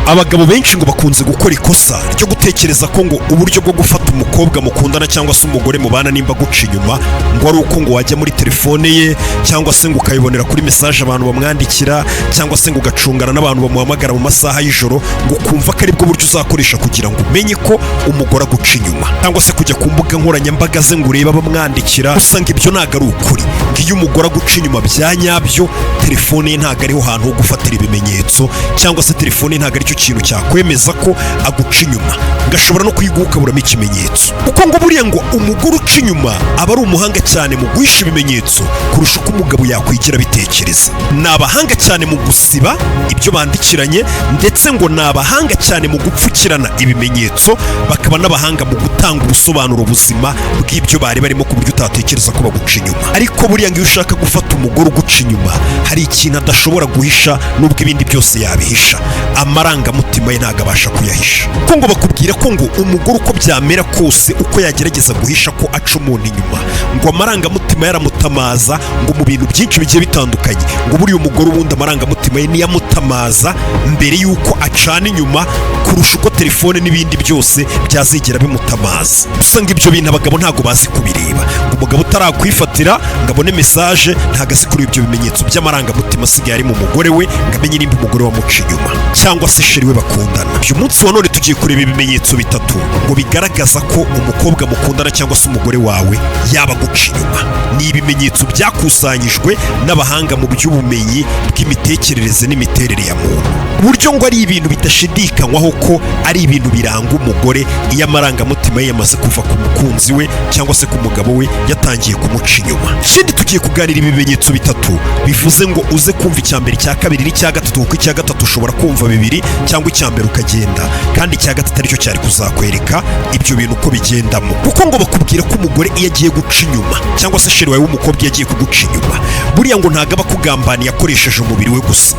Abagabo benshi ngo bakunze gukora ikosa ryo gutekereza ko ngo uburyo bwo gufata umukobwa mukundana cyangwa se umugore mubana nimba guca inyuma, ngo ari uko ngo wajya muri telefone ye, cyangwa se ngo ukayibonera kuri message abantu bamwandikira, cyangwa se ngo ugacungana n'abantu bamuhamagara mu masaha y'ijoro, ngo ukumva ko aribwo buryo uzakoresha kugira ngo umenye ko umugore aguca inyuma, cyangwa se kujya ku mbuga nkoranyambaga ze ngo urebe abamwandikira. Usanga ibyo ntabwo ari ukuri. Ngo iyo umugore aguca inyuma bya nyabyo, telefone ye ntabwo ariho hantu ho gufatira ibimenyetso, cyangwa se telefone ye ntabwo aricyo kintu cyakwemeza ko aguca inyuma, ngo ashobora no kuyiguha ukaburamo ikimenyetso, kuko ngo buriya ngo umugore uca inyuma aba ari umuhanga cyane mu guhisha ibimenyetso kurusha uko umugabo yakwigira abitekereza. Ni abahanga cyane mu gusiba ibyo bandikiranye, ndetse ngo ni abahanga cyane mu gupfukirana ibimenyetso, bakaba n'abahanga mu gutanga ubusobanuro buzima bw'ibyo bari barimo, ku buryo utatekereza ko baguca inyuma. Ariko buriya ngo iyo ushaka gufata umugore uguca inyuma, hari ikintu adashobora guhisha. Nubwo ibindi byose yabihisha, amarangamutima ye ntabwo abasha kuyahisha, kuko ngo bakubwira ko ngo umugore, uko byamera kose, uko yagerageza guhisha ko aca umuntu inyuma, ngo amarangamutima yaramutamaza ngo mu bintu byinshi bigiye bitandukanye. Ngo buriya umugore ubundi amarangamutima ye niyo amutamaza mbere y'uko acana inyuma, kurusha uko telefone n'ibindi byose byazigera bimutamaza. Usanga ibyo bintu abagabo ntabwo bazi kubireba. Ngo umugabo utarakwifatira ngo abone message, ntabwo azi kureba ibyo bimenyetso by'amarangamutima asigaye ari mu mugore we, ngo amenye nimba umugore we amuca inyuma cyangwa se chéri we bakundana. Uyu munsi wa none tugiye kureba ibimenyetso bitatu ngo bigaragaza ko umukobwa mukundana cyangwa se umugore wawe yaba aguca inyuma. Ni ibimenyetso byakusanyijwe n'abahanga mu by'ubumenyi bw'imitekerereze n'imiterere ya muntu, uburyo ngo ari ibintu bidashidikanywaho ko ari ibintu biranga umugore iyo amarangamutima ye yamaze kuva ku mukunzi we cyangwa se ku mugabo we, yatangiye kumuca inyuma. Ikindi, tugiye kuganira ibimenyetso bitatu, bivuze ngo uze kumva icya mbere, icya kabiri n'icya gatatu, kuko icya gatatu ushobora kumva bibiri cyangwa icya mbere ukagenda, kandi icya gatatu aricyo cyari kuzakwereka ibyo bintu uko bigendamo. Kuko ngo bakubwira ko umugore iyo agiye guca inyuma, cyangwa se chéri wawe w'umukobwa iyo agiye kuguca inyuma, buriya ngo ntabwo aba akugambaniye akoresheje umubiri we gusa,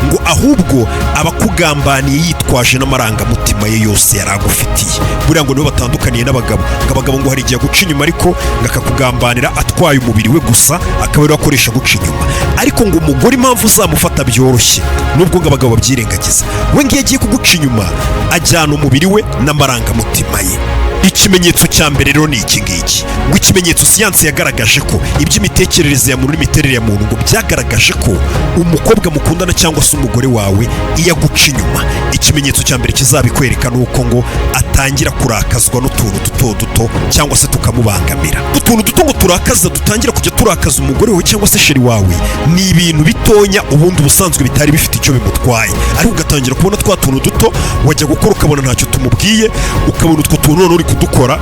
ngo ahubwo aba akugambaniye yitwaje n'amarangamutima ye yose yari agufitiye. Buriya ngo nibo batandukaniye n'abagabo. Ngo abagabo ngo hari igihe aguca inyuma, ariko ngo akakugambanira atwaye umubiri we gusa, akaba ariwe akoresha guca inyuma. Ariko ngo umugore, impamvu uzamufata byoroshye, nubwo ngo abagabo babyirengagiza, we ngo iyo agiye kuguca inyuma ajyana umubiri we n'amarangamutima ye. Ikimenyetso cya mbere rero ni iki ngiki. Ngo ikimenyetso siyansi yagaragaje ko iby'imitekerereze ya muntu n'imiterere ya muntu, ngo byagaragaje ko umukobwa mukundana cyangwa se umugore wawe iyo aguca inyuma, ikimenyetso cya mbere kizabikwereka ni uko ngo atangira kurakazwa n'utuntu duto duto cyangwa se tukamubangamira. Utuntu duto ngo turakaza, dutangira kujya turakaza umugore wawe cyangwa se chéri wawe, ni ibintu bitonya ubundi ubusanzwe bitari bifite icyo bimutwaye, ariko ugatangira kubona twa tuntu duto wajya gukora ukabona ntacyo tumubwiye, ukabona utwo tuntu noneho uri kudukora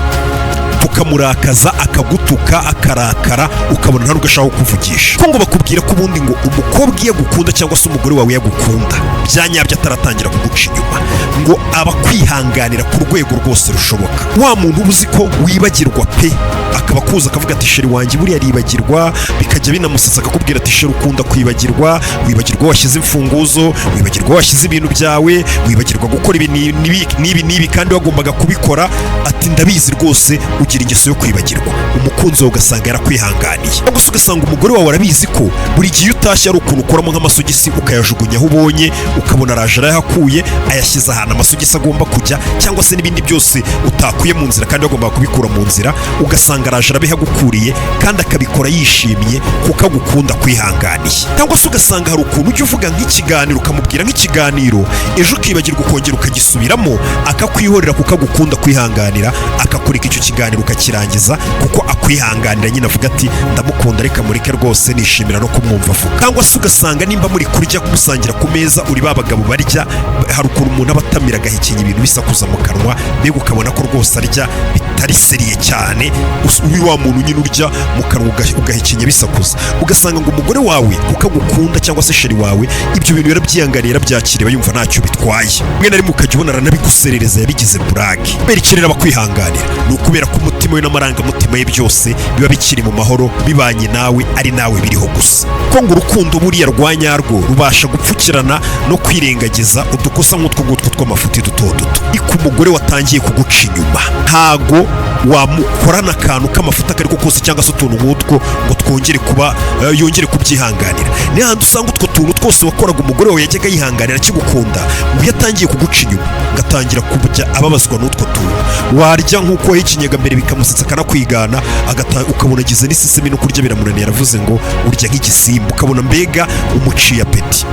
tukamurakaza, akagutuka, akarakara, ukabona nta nubwo ashaka kukuvugisha. Ko ngo bakubwira ko ubundi ngo umukobwa iyo agukunda cyangwa se umugore wawe iyo agukunda bya nyabyo, ataratangira kuguca inyuma, ngo aba akwihanganira ku rwego rwose rushoboka. Wa muntu uba uzi ko wibagirwa pe, akaba akuza akavuga ati: "Chéri wanjye buriya aribagirwa," bikajya binamusetsa, akakubwira ati: "Chéri, ukunda kwibagirwa, wibagirwa washyize imfunguzo, wibagirwa washyize ibintu byawe, wibagirwa gukora ibi n'ibi n'ibi n'ibi kandi wagombaga kubikora." Ati: "Ndabizi rwose, ugira ingeso yo kwibagirwa." Umukunzi wawe ugasanga yarakwihanganiye. Cyangwa se ugasanga umugore wawe arabizi ko buri gihe iyo utashye ari ukuntu ukuramo nk'amasogisi ukayajugunya aho ubonye, ukabona araje arayahakuye, ayashyize ahantu amasogisi agomba kujya, cyangwa se n'ibindi byose utakuye mu nzira kandi wagombaga kubikura mu nzira, ugasanga araje arabihagukuriye, kandi akabikora yishimye kuko agukunda, kwihanganiye. Cyangwa se ugasanga hari ukuntu ujya uvuga nk'ikiganiro, ukamubwira nk'ikiganiro, ejo ukibagirwa, ukongera ukagisubiramo, akakwihorera kuko agukunda, kwihanganira, akakureka icyo kiganiro ukakirangiza kuko akwihanganira nyine, avuga ati: "Ndamukunda, reka mureke rwose, nishimira no kumwumva avuga." Cyangwa se ugasanga nimba muri kurya, musangira ku meza, uri ba bagabo barya, hari ukuntu umuntu aba atamira, agahekenya ibintu bisakuza mu kanwa, mbega ukabona ko rwose arya bitari sérieux cyane. Uri wa muntu nyine urya mu kanwa ugahekenya bisakuza, ugasanga ngo umugore wawe kuko agukunda cyangwa se chéri wawe, ibyo bintu yarabyihanganiye, yarabyakiriye, yumva ntacyo bitwaye. Rimwe na rimwe ukajya ubona aranabiguserereza, yabigize blague. Kubera iki rero abakwihanganira? Ni ukubera ko umutima Umutima we n'amarangamutima ye byose biba bikiri mu mahoro, bibanye nawe, ari nawe biriho gusa. Ko ngo urukundo buriya rwa nyarwo rubasha gupfukirana no kwirengagiza udukosa nk'utwo ngutwo tw'amafuti duto duto. Ariko umugore watangiye kuguca inyuma, ntago wamukorana akantu k'amafuti ako ariko kose cyangwa se utuntu nk'utwo ngo twongere kuba yongere kubyihanganira. Ni hahandi usanga utwo tuntu twose wakoraga umugore wawe yajyaga yihanganira akigukunda, ngo iyo atangiye kuguca inyuma ngatangira kujya ababazwa n'utwo tuntu. Warya nk'uko wahekenyaga mbere bikamusetsa, akanakwigana, ukabona agize n'isesemi, no kurya biramunaniye, aravuze ngo urya nk'igisimba, ukabona mbega umuciye appétit.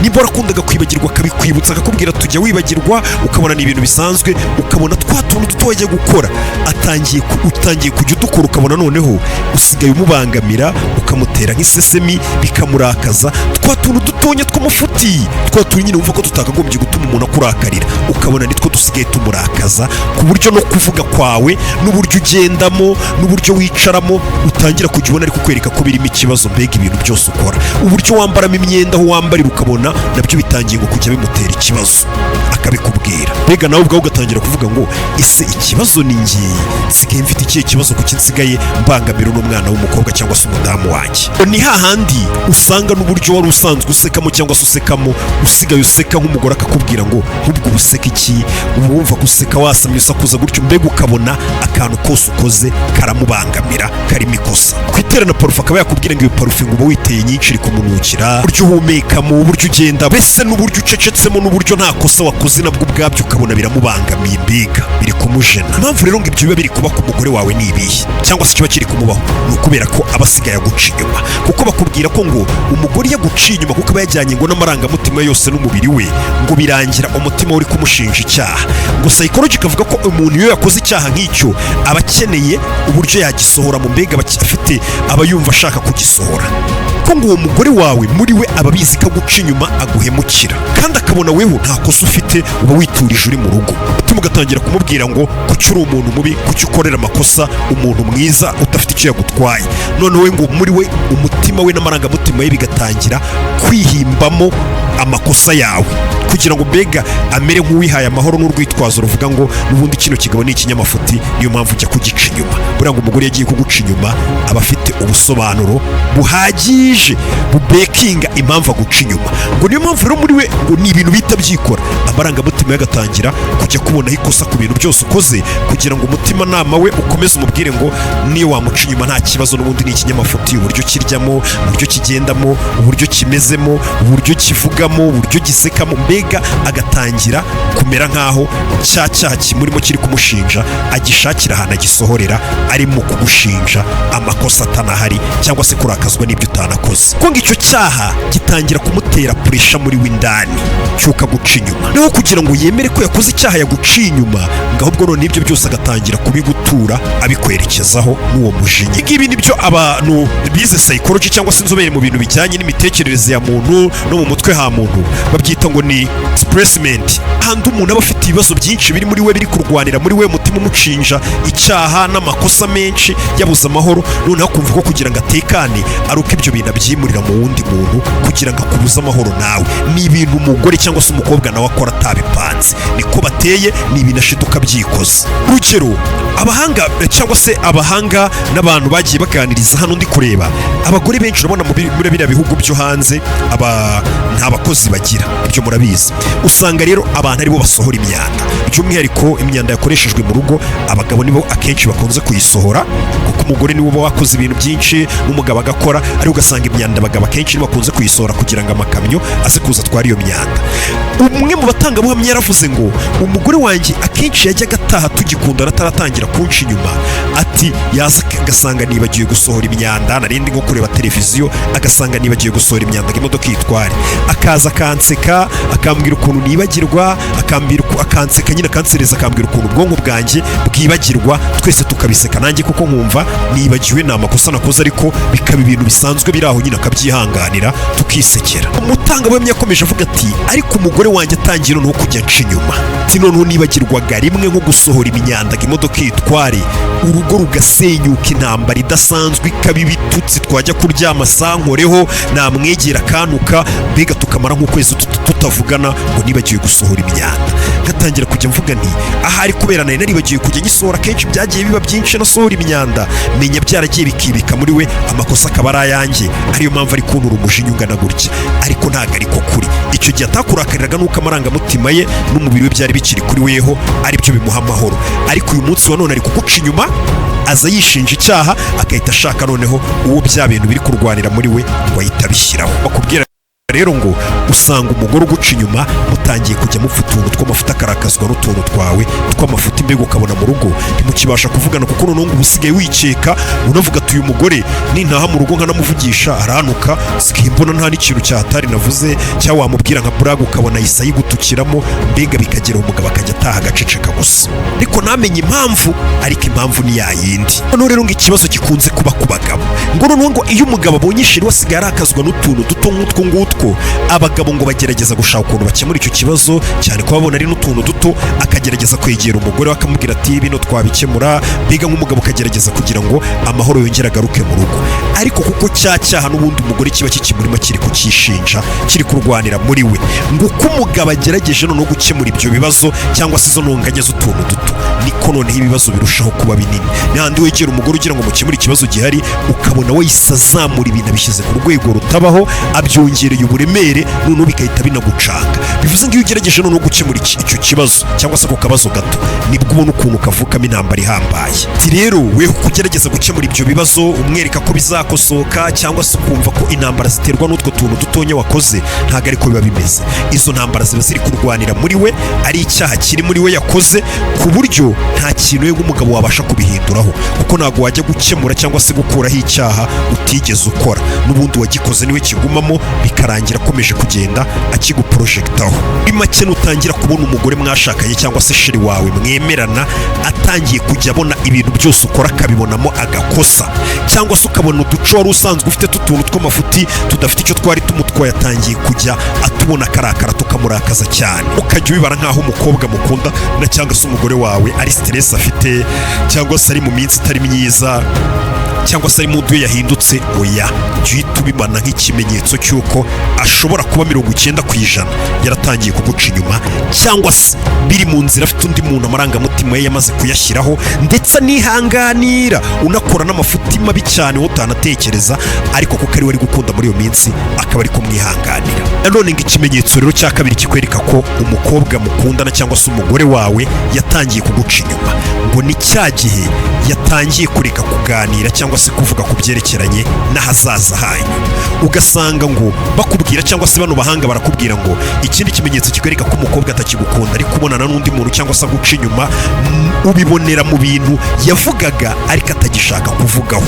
Niba warakundaga kwibagirwa, akabikwibutsa, akakubwira tujya wibagirwa, ukabona ni ibintu bisanzwe, ukabona twa tuntu duto wajya gukora atangiye utangiye kujya udukora, ukabona noneho usigaye umubangamira, ukamutera nk'isesemi, bikamurakaza. Twa tuntu dutonya tw'amafuti, twa tuntu nyine wumva ko tutakagombye gutuma umuntu akurakarira, ukabona nitwo dusigaye tumurakaza, ku buryo no kuvuga kwawe n'uburyo ugendamo n'uburyo wicaramo utangira kujya ubona ari kukwereka ko birimo ikibazo. Mbega ibintu byose ukora, uburyo wambaramo imyenda, aho wambarira, ukabona nabyo bitangiye ngo kujya bimutera ikibazo, akabikubwira. Mbega nawe ubwawe ugatangira kuvuga ngo: "Ese ikibazo ni njye? Nsigaye mfite ikihe kibazo? Kuki nsigaye mbangamira uno mwana w'umukobwa cyangwa se umudamu wanjye?" Ni hahandi usanga n'uburyo wari usanzwe usekamo cyangwa se usekamo, usigaye useka nk'umugore akakubwira ngo: "Nk'ubwo ubuseka iki? Uba wumva guseka wasamye, usakuza gutyo." Mbega ukabona akantu kose ukoze karamubangamira, karimo ikosa. Ku iterana parufe, akaba yakubwira ngo iyo parufe ngo uba witeye nyinshi iri kumunukira. Uburyo uhumekamo, uburyo ugenda, mbese n'uburyo ucecetsemo, n'uburyo nta kosa wakoze, nabwo ubwabyo ukabona biramubangamiye, mbega biri kumujena. Impamvu rero ngo ibyo biba biri kuba ku mugore wawe ni ibihe, cyangwa se kiba kiri kumubaho, ni ukubera ko aba asigaye aguca inyuma. Kuko bakubwira ko ngo umugore iyo aguciye inyuma, kuko aba yajyanye ngo n'amarangamutima yose n'umubiri we, ngo birangira umutima we uri kumushinja icyaha. Ngo psychology ikavuga ko umuntu iyo yakoze icyaha nk'icyo aba akeneye uburyo yagisohora mu, mbega aba afite, aba yumva ashaka kugisohora. Ko ngo uwo mugore wawe muri we aba abizi ko aguca inyuma, aguhemukira, kandi akabona weho nta kosa ufite, uba witurije uri mu rugo. Umutima ugatangira kumubwira ngo: "Kuki uri umuntu mubi? Kuki ukorera amakosa umuntu mwiza udafite icyo yagutwaye?" Noneho we ngo muri we, umutima we n'amarangamutima ye bigatangira kwihimbamo amakosa yawe, kugira ngo mbega amere nk'uwihaye amahoro n'urwitwazo ruvuga ngo: "N'ubundi kino kigabo ni ikinyamafuti, niyo mpamvu ujya kugica inyuma." Buriya ngo umugore yagiye kuguca inyuma aba afite ubusobanuro buhagije bubekinga impamvu aguca inyuma. Ngo niyo mpamvu rero muri we ngo ni ibintu bihita byikora, amarangamutima ye agatangira kujya kubonaho ikosa ku bintu byose ukoze, kugira ngo umutimanama we ukomeze umubwire ngo niyo wamuca inyuma nta kibazo, n'ubundi ni ikinyamafuti. Uburyo kiryamo, uburyo kigendamo, uburyo kimezemo, uburyo kivugamo, uburyo gisekamo, mbega agatangira kumera nk'aho cya cyaha kimurimo kiri kumushinja agishakira ahantu agisohorera, arimo kugushinja amakosa atanahari cyangwa se kurakazwa n'ibyo utanakoze. Ko ngo icyo cyaha gitangira kumutera pressure muri we indani cy'uko aguca inyuma, naho kugira ngo yemere ko yakoze icyaha yaguciye inyuma, ngo ahubwo none ibyo byose agatangira kubigutura, abikwerekezaho n'uwo mujinya. Ibi nibyo abantu bize psychology cyangwa se inzobere mu bintu bijyanye n'imitekerereze ya muntu no mu mutwe ha muntu babyita ngo ni displacement. Handi umuntu aba afite ibibazo byinshi biri muri we, biri kurwanira muri we, umutima umucinja icyaha n'amakosa menshi, yabuze amahoro, noneho akumva ko kugira ngo atekane ari uko ibyo bintu abyimurira mu wundi muntu kugira ngo akubuze amahoro nawe. Ni ibintu umugore cyangwa se umukobwa nawe akora atabipanze, niko bateye, ni ibintu ashiduka byikoze. Urugero, abahanga cyangwa se abahanga n'abantu bagiye baganiriza hano, ndi kureba abagore benshi, urabona muri biriya bihugu byo hanze aba nta bakozi bagira, ibyo murabizi. Usanga rero abantu aribo basohora imyanda, by'umwihariko imyanda yakoreshejwe mu rugo, abagabo nibo akenshi bakunze kuyisohora, kuko umugore niwe uba wakoze ibintu byinshi n'umugabo agakora, ariko ugasanga imyanda abagabo akenshi nibo bakunze kuyisohora kugira ngo amakamyo aze kuza atware iyo myanda. Umwe mu batangabuhamya yaravuze ngo: "Umugore wanjye akenshi yajyaga ataha tugikundana, ataratangira kunca inyuma," ati yaza agasanga nibagiwe gusohora imyanda, narindi nko kureba televiziyo, agasanga nibagiwe gusohora imyanda ngo imodoka yitware, akaza akanseka, akambwira ukuntu nibagirwa, akambwira akanseka nyine, akansereza, akambwira ukuntu ubwonko bwanjye bwibagirwa, twese tukabiseka, nanjye kuko nkumva nibagiwe, ni amakosa nakoze, ariko bikaba ibintu bisanzwe biri aho nyine, akabyihanganira, tukisekera. Umutangabuhamya yakomeje avuga ati: "Ariko umugore wanjye atangiye noneho kujya nca inyuma," ati noneho nibagirwaga rimwe nko gusohora imyanda ngo imodoka yitware, urugo rugasenyuka, intambara idasanzwe ikaba, ibitutsi, twajya kuryama sankoreho, namwegera akantuka, mbega tukamara nk'ukwezi tutavugana ngo nibagiwe gusohora imyanda. Ngatangira kujya mvuga nti ahari kubera nari naribagiwe kujya ngisohora kenshi, byagiye biba byinshi, nasohora imyanda, menya byaragiye bikibika muri we, amakosa akaba ari ayanjye, ariyo mpamvu ari kuntura umujinya ungana gutya. Ariko ntabwo ariko kuri icyo gihe atakurakariraga nuko amarangamutima ye n'umubiri we byari bikiri kuri weho, aribyo bimuha amahoro. Ariko uyu munsi wa none ari kuguca inyuma, aza yishinja icyaha, agahita ashaka noneho uwo bya bintu biri kurwanira muri we ngo ahite abishyiraho. Bakubwira rero ngo usanga umugore uguca inyuma mutangiye kujya mupfa utuntu tw'amafuti, akarakazwa n'utuntu twawe tw'amafuti. Mbega ukabona mu rugo ntimukibasha kuvugana, kuko noneho ngo uba usigaye wikeka, unavuga ati: "Uyu mugore nintaha mu rugo nkanamuvugisha aranuka, sigaye mbona nta n'ikintu cyahatari navuze." Cyangwa wamubwira nka buraga, ukabona ahise ayigutukiramo. Mbega bikagera umugabo akajya ataha agaceceka gusa, ariko ntamenye impamvu. Ariko impamvu ni yayindi. Noneho rero ngo ikibazo gikunze kuba ku bagabo, ngo noneho ngo iyo umugabo abonye chérie we asigaye arakazwa n'utuntu duto nk'utwo ngutwo, abagabo ngo bagerageza gushaka ukuntu bakemura icyo kibazo, cyane ko babona ari n'utuntu duto, akagerageza kwegera umugore we akamubwira ati: "Bino twabikemura." Mbega nk'umugabo ukagerageza kugira ngo amahoro yongere agaruke mu rugo, ariko kuko cya cyaha n'ubundi umugore kiba kikimurimo, kiri kukishinja, kiri kurwanira muri we, ngo uko umugabo agerageje noneho gukemura ibyo bibazo cyangwa se izo ntonganya z'utuntu duto, niko noneho ibibazo birushaho kuba binini. Ni handi wegera umugore ugira ngo mukemure ikibazo gihari, ukabona we yahise azamura ibintu, abishyize ku rwego rutabaho, abyongereye uburemere, noneho bigahita binagucanga. Bivuze ngo iyo ugerageje noneho gukemura icyo kibazo cyangwa se ako kabazo gato, nibwo ubona ukuntu kavukamo intambara ihambaye. Ati rero we kugerageza gukemura ibyo bibazo umwereka ko bizakosoka, cyangwa se ukumva ko intambara ziterwa n'utwo tuntu dutonya wakoze, ntabwo ariko biba bimeze. Izo ntambara ziba ziri kurwanira muri we, ari icyaha kiri muri we yakoze, ku buryo nta kintu we nk'umugabo wabasha kubihinduraho, kuko ntabwo wajya gukemura cyangwa se gukuraho icyaha utigeze ukora. N'ubundi wagikoze niwe kigumamo, bikarangira akomeje kugenda akiguporojegitaho. Muri make, nutangira kubona umugore mwashakanye cyangwa se chérie wawe mwemerana atangiye kujya abona ibintu byose ukora akabibonamo agakosa, cyangwa se ukabona uduco wari usanzwe ufite tw'utuntu tw'amafuti tudafite icyo twari tumutwaye atangiye kujya atubona akarakara, tukamurakaza cyane, ukajya ubibara nk'aho umukobwa mukunda na cyangwa se umugore wawe ari stress afite, cyangwa se ari mu minsi itari myiza, cyangwa se ari mood ye yahindutse, oya, jya uhita ubibona nk'ikimenyetso cy'uko ashobora kuba 90% yaratangiye kuguca inyuma, cyangwa se biri mu nzira, afite undi muntu amarangamutima ye yamaze kuyashyiraho, ndetse anihanganira unakora n'amafuti mabi cyane wowe utanatekereza, ariko kuko ari we ari gukunda muri iyo minsi akaba ari kumwihanganira. Nanone ngo ikimenyetso rero cya kabiri kikwereka ko umukobwa mukundana cyangwa se umugore wawe yatangiye kuguca inyuma, ngo ni cya gihe yatangiye kureka kuganira cyangwa se kuvuga ku byerekeranye n'ahazaza hanyu. Ugasanga ngo bakubwira, cyangwa se bano bahanga barakubwira ngo ikindi kimenyetso kikwereka ko umukobwa atakigukunda, ari kubonana n'undi muntu cyangwa se aguca inyuma, ubibonera mu bintu yavugaga ariko atagishaka kuvugaho.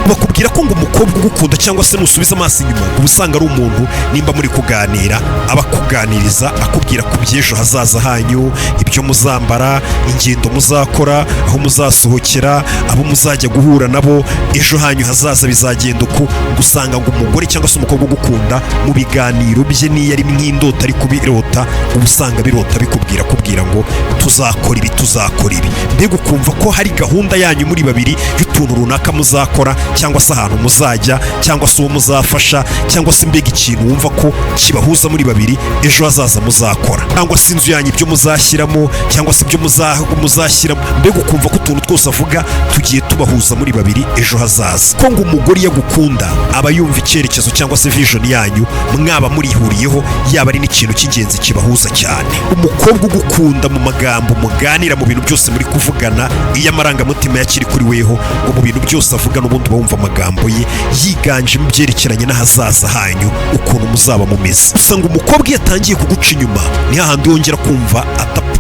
Bakubwira ko ngo umukobwa ugukunda, cyangwa se nusubiza amaso inyuma, uba usanga ari umuntu nimba muri kuganira aba akuganiriza, akubwira ku by'ejo hazaza hanyu, ibyo muzambara, ingendo muzakora, aho muzasohokera, abo muzajya guhura nabo, ejo hanyu hazaza bizagenda uku. Ngo usanga ngo umugore cyangwa se umukobwa ugukunda mu biganiro bye, niyo ari nk'indota ari kubirota, uba usanga birota bikubwira, akubwira ngo tuzakora ibi, tuzakora ibi. Mbega ukumva ko hari gahunda yanyu muri babiri y'utuntu runaka muzakora, cyangwa se ahantu muzajya, cyangwa se uwo muzafasha, cyangwa se mbega ikintu wumva ko kibahuza muri babiri ejo hazaza muzakora, cyangwa se inzu yanyu ibyo muzashyiramo, cyangwa se ibyo muzashyiramo. Mbega ukumva ko utuntu twose avuga tugiye tubahuza muri babiri ejo hazaza. Ko ngo umugore iyo agukunda aba yumva icyerekezo cyangwa se vision yanyu mwaba murihuriyeho, yaba ari n'ikintu cy'ingenzi kibahuza cyane. Umukobwa ugukunda, mu magambo muganira, mu bintu byose muri kuvugana, iyo amarangamutima yakiri kuri weho, ngo mu bintu byose avuga n'ubundi uba wumva amagambo ye yiganjemo ibyerekeranye n'ahazaza hanyu, ukuntu muzaba mumeze. Gusa ngo umukobwa iyo atangiye kuguca inyuma, ni hahandi wongera kumva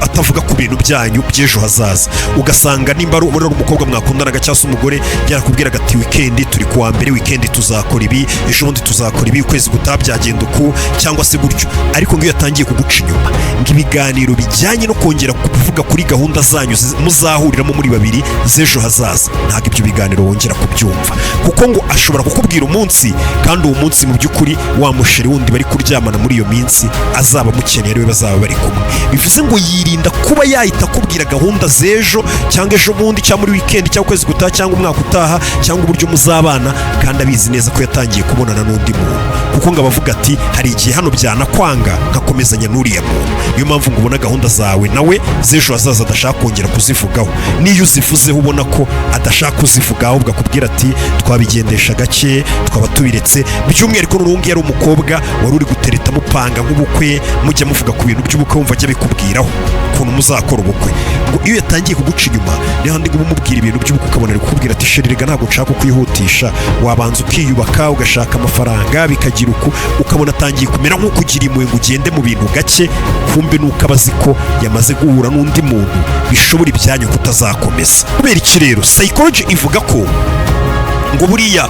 atavuga ku bintu byanyu by'ejo hazaza. Ugasanga nimba ari umukobwa mwakundanaga cyangwa se umugore yarakubwiraga ati: "Weekend, turi kuwa mbere, weekend tuzakora ibi, ejo bundi tuzakora ibi, ukwezi gutaha byagenda uku", cyangwa se gutyo. Ariko ngo iyo yatangiye kuguca inyuma, ngo ibiganiro bijyanye no kongera kuvuga kuri gahunda zanyu muzahuriramo muri babiri z'ejo hazaza, ntabwo ibyo biganiro wongera kubyumva. kubyumva, kuko ngo ashobora kukubwira umunsi, kandi uwo munsi mu by'ukuri wa musheri wundi bari kuryamana muri iyo minsi azaba amukeneye, ariwe bazaba bari kumwe. Bivuze ngo yirinda kuba yahita akubwira gahunda z'ejo cyangwa ejo bundi cyangwa muri weekend cyangwa ukwezi gutaha cyangwa umwaka utaha cyangwa uburyo muzabana, kandi abizi neza ko yatangiye kubonana n'undi muntu, kuko ngo abavuga ati: "Hari igihe hano byanakwanga nkakomezanya n'uriya muntu." Niyo mpamvu ngo ubona gahunda zawe nawe z'ejo hazaza adashaka kongera kuzivugaho. N'iyo uzivuzeho, ubona ko adashaka kuzivuga, ahubwo akubwira ati: "Twabigendesha gake, twaba tubiretse." By'umwihariko n'ubu ngubu ari umukobwa wari uri gutereta, mupanga nk'ubukwe, mujya muvuga ku bintu by'ubukwe, wumva ajya abikubwiraho ukuntu muzakora ubukwe, ngo iyo yatangiye kuguca inyuma niyo handi ngo umubwira ibintu by'ubukwe, ukabona ari kukubwira ati: "Chéri, rega ntabwo nshaka kukwihutisha, wabanza ukiyubaka, ugashaka amafaranga, bikagira uku." Ukabona atangiye kumera nk'ukugira impuhwe ngo ugende mu bintu gake, kumbe nuko aba azi ko yamaze guhura n'undi muntu, bishobora ibyanyu kutazakomeza. Kubera iki rero? Psychology ivuga ko ngo buriya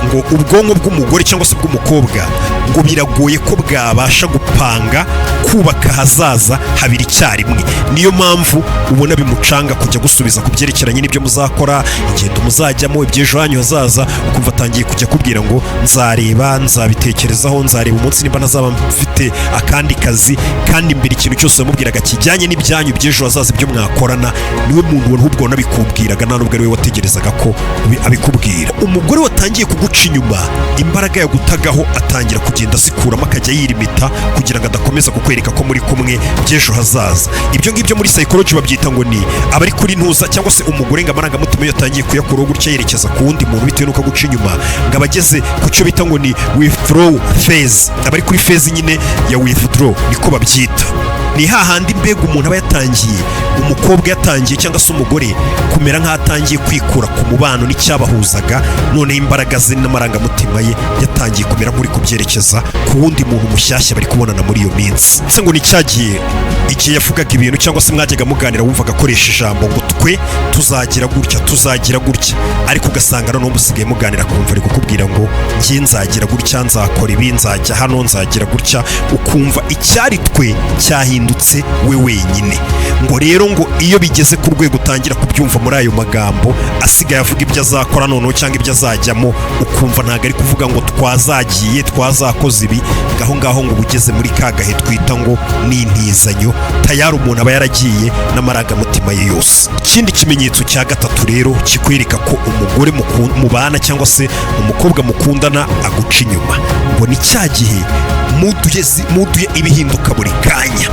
ngo ubwonko bw'umugore cyangwa se bw'umukobwa ngo biragoye ko bwabasha gupanga kubaka ahazaza habiri icyarimwe. Niyo mpamvu ubona bimucanga kujya gusubiza ku byerekeranye n'ibyo muzakora, ingendo muzajyamo, iby'ejo hanyu hazaza, ukumva atangiye kujya akubwira ngo: "Nzareba, nzabitekerezaho, nzareba umunsi nimba ntazaba mfite akandi kazi." Kandi imbere ikintu cyose wamubwiraga kijyanye n'ibyanyu by'ejo hazaza, ibyo mwakorana, niwe muntu ahubwo wanabikubwiraga, nta nubwo ari we wategerezaga ko abikubwira. Umugore watangiye kuguca inyuma, imbaraga yagutagaho atangira kugenda azikuramo, akajya yirimita kugira ngo adakomeza kukwereka ko muri kumwe by'ejo hazaza. Ibyo ngibyo muri psychology babyita ngo ni abari kuri ntuza, cyangwa se umugore ngo amarangamutima iyo yatangiye kuyakuraho gutya yerekeza ku wundi muntu bitewe n'uko aguca inyuma, ngo aba ageze ku cyo bita ngo ni withdraw phase. Abari kuri phase nyine ya withdraw, niko babyita. Ni hahandi mbega umuntu aba yatangiye, umukobwa yatangiye cyangwa se umugore, kumera nk'aho atangiye kwikura ku mubano n'icyabahuzaga, noneho imbaraga ze n'amarangamutima ye yatangiye kumera nk'uri kubyerekeza ku wundi muntu mushyashya bari kubonana muri iyo minsi. Ndetse ngo ni cyagihe igihe yavugaga ibintu cyangwa se mwajyaga muganira, wumvaga akoresha ijambo ngo: "Twe tuzagira gutya, tuzagira gutya," ariko ugasanga noneho musigaye muganira kumva ari kukubwira ngo: "Njye nzagira gutya, nzakora ibi, nzajya hano, nzagira gutya." Ukumva icyari twe cyahindutse we wenyine. Ngo rero ngo iyo bigeze ku rwego utangira kubyumva muri ayo magambo, asigaye avuga ibyo azakora noneho cyangwa ibyo azajyamo, ukumva ntabwo ari kuvuga ngo twazagiye, twazakoze ibi, ngaho ngaho ngo uba ugeze muri ka gahe twita ngo ni intizanyo. Tayari umuntu aba yaragiye n'amarangamutima ye yose. Ikindi kimenyetso cya gatatu rero kikwereka ko umugore mubana cyangwa se umukobwa mukundana aguca inyuma, ngo ni cya gihe mood ye mood ye ibihinduka buri kanya.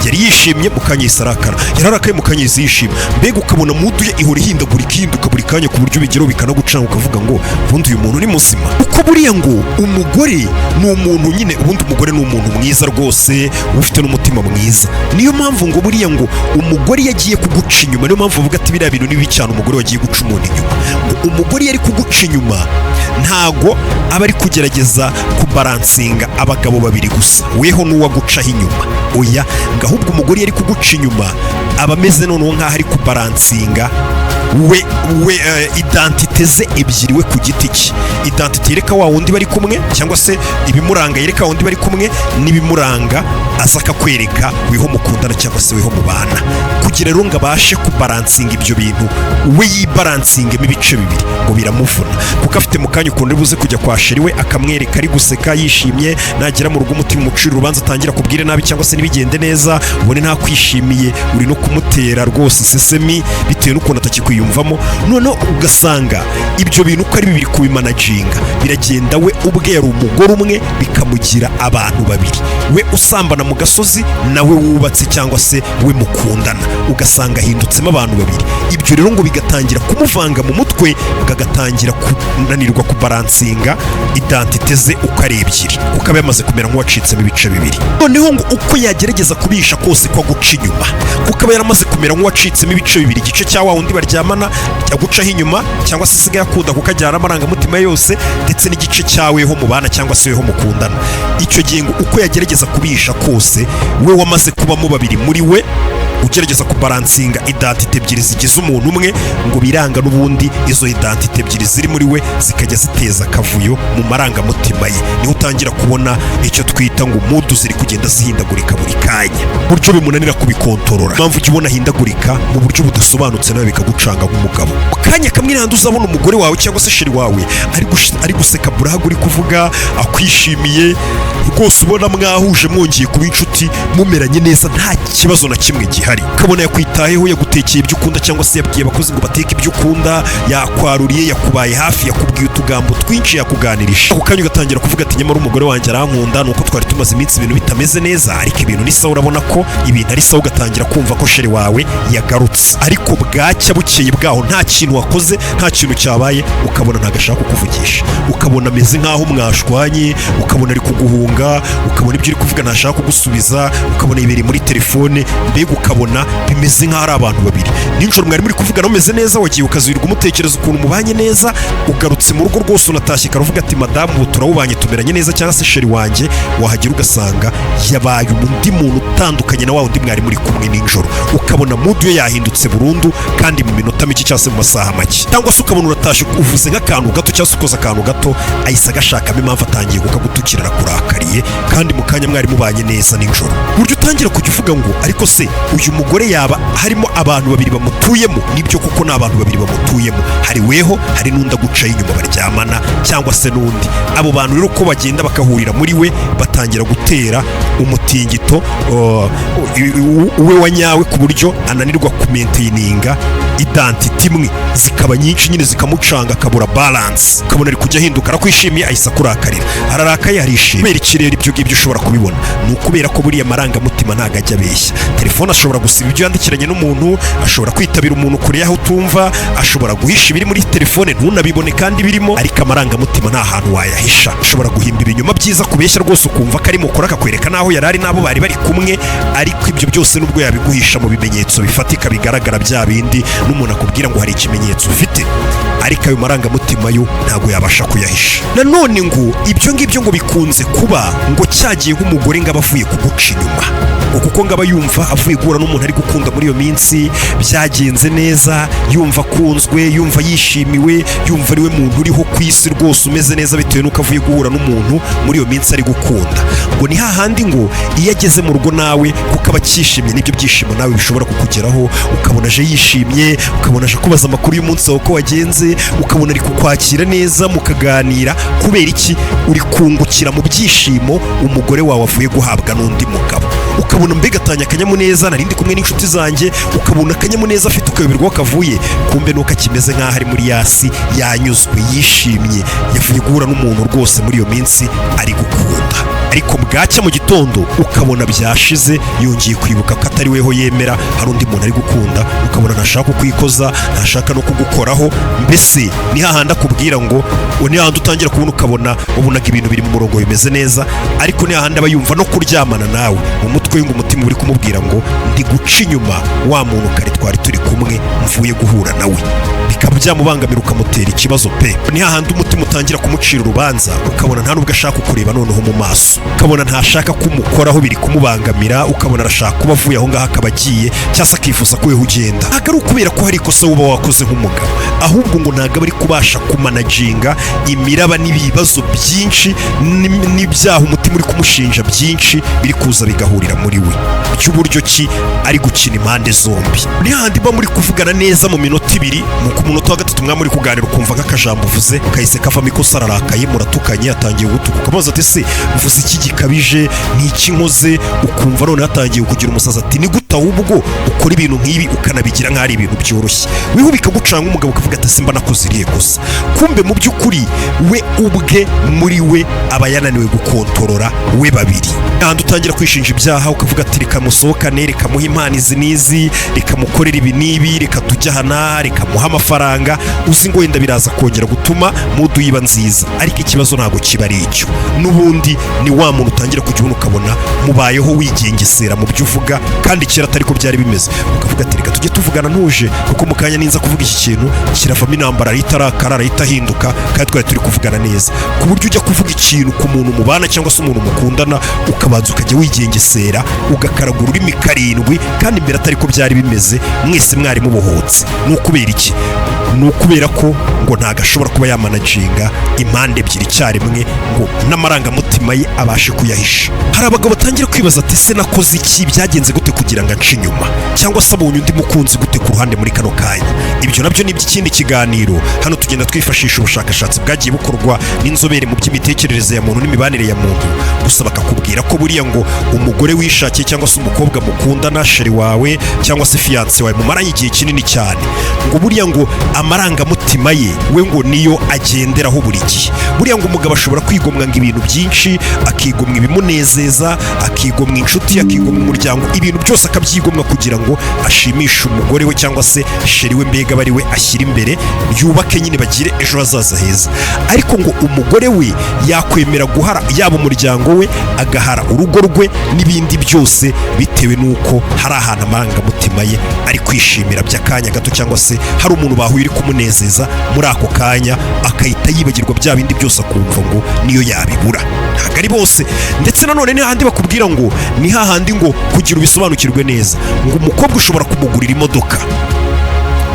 Yari yishimye, mu kanya yahise arakara; yararakaye, mu kanya yahise yishima. Mbega ukabona mood ye ihora ihindagurika, ihinduka buri kanya, ku buryo ubigeraho bikanagucanga, ukavuga ngo: "Ubundi uyu muntu ni muzima?" Kuko buriya ngo umugore ni umuntu nyine, ubundi umugore ni umuntu mwiza rwose, ufite n'umutima mwiza. Niyo mpamvu ngo buriya ngo umugore iyo agiye kuguca inyuma, niyo mpamvu bavuga ati: "Biriya bintu ni bibi cyane." Umugore wagiye guca umuntu inyuma, ngo umugore iyo ari kuguca inyuma ntago aba ari kugerageza kubalancinga abagabo babiri gusa, weho n'uwagucaho inyuma. Oya, ngo ahubwo umugore iyo ari kuguca inyuma aba ameze noneho nk'aho ari kubalancinga we identité ze ebyiri, we ku giti cye, identité yereka wa wundi bari kumwe, cyangwa se ibimuranga yereka wa wundi bari kumwe, n'ibimuranga aza akakwereka weho mukundana cyangwa se weho mubana. Kugira rero ngo abashe kubalancinga ibyo bintu, we yibalancingemo ibice bibiri, ngo biramuvuna, kuko afite mu kanya ukuntu uri buze kujya kwa chéri we akamwereka ari guseka yishimye, nagera mu rugo umutima umucira urubanza, atangira kubwira nabi cyangwa se ntibigende neza, ubone ntakwishimiye, uri no kumutera rwose isesemi bitewe n'ukuntu atakikwiyumvamo. Noneho ugasanga ibyo bintu uko ari bibiri kubimanaginga biragenda, we ubwe yari umugore umwe bikamugira abantu babiri, we usambana mu gasozi nawe wubatse cyangwa se we mukundana, ugasanga ahindutsemo abantu babiri. Ibyo rero ngo bigatangira kumuvanga mu mutwe, akagatangira kunanirwa kubalancinga identité ze uko ari ebyiri, kuko aba yamaze kumera nk'uwacitsemo ibice bibiri. Noneho ngo uko yagerageza kubisha kose ko aguca inyuma, kuko aba yaramaze kumera nk'uwacitsemo ibice bibiri, igice cya wa wundi baryamana agucaho inyuma cyangwa se asigaye akunda kuko ajyana amarangamutima ye yose, ndetse n'igice cyaweho mubana cyangwa se weho mukundana. Icyo gihe ngo uko yagerageza kubisha kose, we wamaze kubamo babiri muri we. Ugerageza kubalancinga identité ebyiri zigize umuntu umwe, ngo biranga n'ubundi izo identité ebyiri ziri muri we zikajya ziteza akavuyo mu marangamutima ye. Niho utangira kubona icyo twita ngo mood ziri kugenda zihindagurika buri kanya, buryo bimunanira kubikontorora. Impamvu ujya ubona ahindagurika mu buryo budasobanutse, nawe bikagucanga nk'umugabo. Mu kanya kamwe n'ahandi uzabona umugore wawe cyangwa se chéri wawe ari guseka burahaga, uri kuvuga akwishimiye rwose, ubona mwahuje, mwongeye kuba inshuti, mumeranye neza, nta kibazo na kimwe gihari. Ukabona yakwitayeho, yagutekeye ibyo ukunda, cyangwa se yabwiye abakozi ngo bateke ibyo ukunda, yakwaruriye, yakubaye hafi, yakubwiye utugambo twinshi, yakuganirije. Ako kanya ugatangira kuvuga ati: "Nyamara umugore wanjye arankunda, ni uko twari tumaze iminsi ibintu bitameze neza, ariko ibintu ni sawa, urabona ko ibintu ari sawa." Ugatangira kumva ko chéri wawe yagarutse. Ariko bwacya, bukeye bwaho, nta kintu wakoze, nta kintu cyabaye, ukabona ntabwo ashaka kukuvugisha, ukabona ameze nk'aho mwashwanye, ukabona ari kuguhunga, ukabona ibyo uri kuvuga ntashaka kugusubiza, ukabona yibereye muri telefone. Mbega ukabona bimeze nk'aho ari abantu babiri. Nijoro mwari muri kuvugana mumeze neza, wagiye ukazirirwa umutekereza ukuntu mubanye neza, ugarutse mu rugo rwose, unatashye karavuga ati: "Madamu, ubu turawubanye, tumeranye neza," cyangwa se "chéri wanjye." Wahagera ugasanga yabaye undi muntu utandukanye na wa wundi mwari muri kumwe nijoro, ukabona mood ye yahindutse burundu, kandi mu minota mike cyangwa se mu masaha make. Cyangwa se ukabona uratashye, uvuze nk'akantu gato cyangwa se ukoze akantu gato, ahise agashakamo impamvu, atangiye kukagutukira, arakurakariye, kandi mu kanya mwari mubanye neza nijoro. Buryo utangira kujya uvuga ngo: "Ariko se uyu mugore yaba harimo abantu babiri bamutuyemo?" Nibyo kuko ni abantu babiri bamutuyemo: hari weho, hari n'undi agucaye inyuma baryamana, cyangwa se n'undi. Abo bantu rero uko bagenda bakahurira muri we, batangira gutera umutingito we wa nyawe, ku buryo ananirwa kumaintaininga identité imwe, zikaba nyinshi nyine, zikamucanga, akabura balance. Ukabona ari kujya ahinduka, arakwishimiye ahise akurakarira, ararakaye arishimye. Kubera iki rero ibyo ngibyo ushobora kubibona? Ni ukubera ko buriya amarangamutima ntabwo ajya abeshya. Telefone ashobora gusiba ibyo yandikiranye n'umuntu, ashobora kwitabira umuntu kure y'aho utumva, ashobora guhisha ibiri muri telefone ntunabibone kandi birimo, ariko amarangamutima nta hantu wayahisha. Ashobora guhimba ibinyoma byiza, kubeshya rwose, ukumva ko ari mukuru, akakwereka n'aho yari ari n'abo bari bari kumwe. Ariko ibyo byose nubwo yabiguhisha mu bimenyetso bifatika bigaragara, bya bindi n'umuntu akubwira ngo hari ikimenyetso ufite, ariko ayo marangamutima yo ntabwo yabasha kuyahisha. Nanone ngo ibyo ngibyo ngo bikunze kuba ngo cyagiye nk'umugore ngo aba avuye kuguca inyuma, ngo kuko ngo aba yumva avuye guhura n'umuntu ari gukunda muri iyo minsi, byagenze neza, yumva akunzwe, yumva yishimiwe, yumva ari we muntu uriho ku isi rwose umeze neza, bitewe n'uko avuye guhura n'umuntu muri iyo minsi ari gukunda. Ngo ni hahandi ngo iyo ageze mu rugo nawe, kuko aba akishimye, n'ibyo byishimo nawe bishobora kukugeraho, ukabona aje yishimye, ukabona aje kubaza amakuru y'umunsi wawe uko wagenze, ukabona ari kukwakira neza, mukaganira. Kubera iki? Uri kungukira mu byishimo umugore wawe avuye guhabwa n'undi mugabo. Ukabona mbega atanye akanyamuneza, narindi kumwe n'inshuti zanjye, ukabona akanyamuneza afite, ukayoberwa aho kavuye. Kumbe nuko akimeze nk'aho ari muri yasi, yanyuzwe, yishimye, yavuye guhura n'umuntu rwose muri iyo minsi ari gukunda. Ariko bwacya mu gitondo ukabona byashize, yongeye kwibuka ko atari weho yemera, hari undi muntu ari gukunda. Ukabona ntashaka kukwikoza, ntashaka no kugukoraho. Mbese ni hahandi akubwira ngo, ni hahandi utangira kubona, ukabona wabonaga ibintu biri mu murongo, bimeze neza, ariko ni hahandi aba yumva no kuryamana nawe mu mutwe we, ngo umutima uri kumubwira ngo: "Ndi guca inyuma wa muntu kare twari turi kumwe, mvuye guhura nawe." Bikaba byamubangamira, ukamutera ikibazo pe. Ni hahandi umutima utangira kumucira urubanza, ukabona nta nubwo ashaka kukureba noneho mu maso, ukabona ntashaka kumukoraho, biri kumubangamira, ukabona arashaka kuba avuye aho ngaho akaba agiye, cyangwa se akifuza ko weho ugenda. Ntabwo ari ukubera ko hari ikosa uba wakoze nk'umugabo, ahubwo ngo ntabwo aba ari kubasha kumanaginga imiraba n'ibibazo byinshi n'ibyaha umutima uri kumushinja byinshi biri kuza bigahurira muri we, by'uburyo ki ari gukina impande zombi. Ni hahandi muba muri kuvugana neza mu minota 2, mu ku munota wa gatatu mwaba muri kuganira, ukumva nk'akajambo uvuze kahise kavamo ikosa, ararakaye, muratukanye, atangiye gutuka. Ukamubaza ati: "Se mvuze iki gikabije? Ni iki nkoze?" Ukumva none hatangiye kugira umusazi, ati: "Ni gute ahubwo ukora ibintu nk'ibi, ukanabigira nk'aho ari ibintu byoroshye?" Wiho bikagucanga umugabo, ukavuga ati: "Simba nakoze irihe kosa?" Kumbe mu by'ukuri we ubwe muri we aba yananiwe gukontorora we babiri. Ahandi utangira kwishinja ibyaha, ukavuga ati: "Reka musohokane, reka muhe impano izi n'izi, reka mukorere ibi n'ibi, reka tujye aha n'aha, reka muhe amafaranga," uzi ngo wenda biraza kongera gutuma mood yiba nziza. Ariko ikibazo ntabwo kiba ari icyo, n'ubundi ni wa muntu utangira kujya ubona, ukabona Mubayeho wigengesera mu byo uvuga, kandi kera atari ko byari bimeze. Ukavuga ati: "Reka tujye tuvugana ntuje, kuko mu kanya ninza kuvuga iki kintu kiravamo intambara, arahita arakara, arahita ahinduka, kandi twari turi kuvugana neza." Ku buryo ujya kuvuga ikintu ku muntu mubana cyangwa se umuntu mukundana, ukabanza ukajya wigengesera, ugakaraga ururimi karindwi, kandi mbere atari ko byari bimeze, mwese mwari mubohotse. Ni ukubera iki? Ni ukubera ko ngo ntabwo ashobora kuba yamanaginga impande ebyiri icyarimwe, ngo n'amarangamutima ye abashe kuyahisha. Hari abagabo batangira kwibaza ati: "Se nakoze iki? Byagenze gute kugira ngo ance inyuma? Cyangwa se abonye undi mukunzi gute ku ruhande muri kano kanya?" Ibyo nabyo ni iby'ikindi kiganiro. Hano tugenda twifashisha ubushakashatsi bwagiye bukorwa n'inzobere mu by'imitekerereze ya muntu n'imibanire ya muntu. Gusa bakakubwira ko buriya ngo umugore wishakiye cyangwa se umukobwa mukundana, chérie wawe cyangwa se fiancée wawe mumaranye igihe kinini cyane, ngo buriya ngo amarangamutima ye we ngo niyo agenderaho buri gihe. Buriya ngo umugabo ashobora kwigomwa ngo ibintu byinshi, akigomwa ibimunezeza, akigomwa inshuti, akigomwa umuryango, ibintu byose akabyigomwa kugira ngo ashimishe umugore we cyangwa se chérie we, mbega aba ari we ashyira imbere, yubake nyine, bagire ejo hazaza heza. Ariko ngo umugore we yakwemera guhara yaba umuryango we, agahara urugo rwe n'ibindi byose, bitewe n'uko hari ahantu amarangamutima ye ari kwishimira by'akanya gato, cyangwa se hari umuntu bahuye uri kumunezeza muri ako kanya, akahita yibagirwa bya bindi byose, akumva ngo niyo yabibura. Ntabwo ari bose. Ndetse nanone ni hahandi bakubwira ngo ni hahandi ngo kugira ubisobanukirwe neza, ngo umukobwa ushobora kumugurira imodoka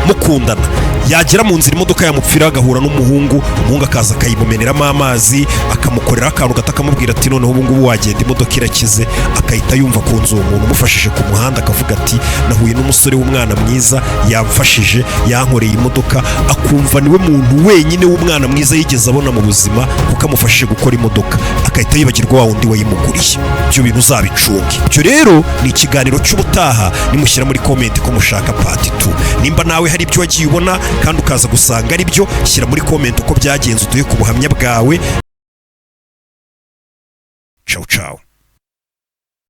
mukundana, yagera mu nzira imodoka yamupfira, agahura n'umuhungu, umuhungu akaza akayimumeneramo amazi, akamukorera akantu gato, akamubwira ati: "Noneho ubu ngubu wagenda, imodoka irakize." Akahita yumva ku nzu uwo muntu umufashije ku muhanda, akavuga ati: "Nahuye n'umusore w'umwana mwiza, yamfashije, yankoreye imodoka." Akumva niwe muntu wenyine w'umwana mwiza yigeze abona mu buzima, kuko amufashije gukora imodoka, akahita yibagirwa wa wundi wayimuguriye. Ibyo bintu uzabicunge. Ibyo rero ni ikiganiro cy'ubutaha. Nimushyira muri comment ko mushaka part 2, nimba nawe hari ibyo wagiye ubona kandi ukaza gusanga ari byo, shyira muri comment uko byagenze, uduhe ku buhamya bwawe. Ciao ciao.